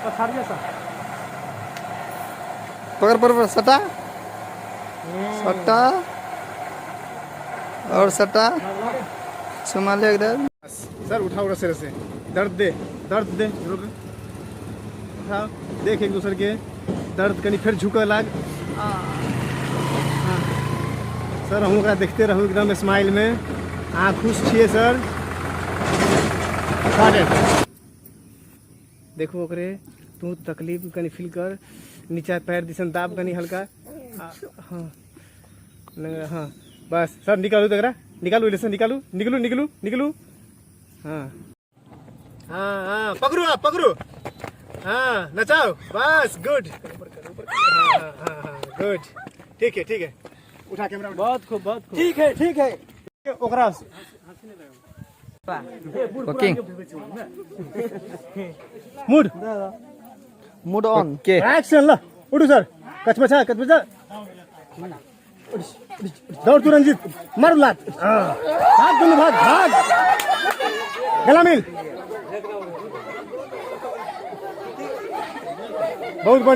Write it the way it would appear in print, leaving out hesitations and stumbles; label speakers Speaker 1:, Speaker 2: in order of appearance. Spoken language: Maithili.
Speaker 1: पछाड़िए सँ।
Speaker 2: पकड़ पकड़ पकड़, सटा सटा और सटा, सुमा ले एकदम।
Speaker 3: सर, उठाओ रस्से रस्से, दर्द दे, दर्द दे, रुक, उठाओ, देख एक दोसर के दर्द। कनी फेर झुकऽ लाग। हाँ। सर, हम ओकरा देखते रहू एकदम स्माइल में। अहाँ खुश छियै सर? देखू ओकरे, तू तकलीफ कनी फील कर। नीचा पैर दिसन दाब कनी हल्का। हाँ नहीं, हाँ, बस सर, निकालू तो एकरा, निकालू इधर से, निकालू, निकलू, निकलू, निकलू। हाँ हाँ हाँ, पकड़ू आप, पकड़ू। हाँ, नचाओ, बस, गुड। ऊपर कर, ऊपर कर। हाँ हाँ हाँ हाँ, गुड। ठीक है, ठीक है, उठा कैमरा, उठा।
Speaker 1: बहुत खूब, बहुत खूब।
Speaker 3: ठीक है, ठीक है, ओकरा
Speaker 2: okay.
Speaker 3: Mood.
Speaker 2: Mood on के।
Speaker 3: एक्शन। ल, उठू सर, कचमचा कचमचा, दौड़ तू रंजीत, मारू लात। हाँ। भाग दुनू, भाग भाग, गला मिल। बहुत बढ़िया।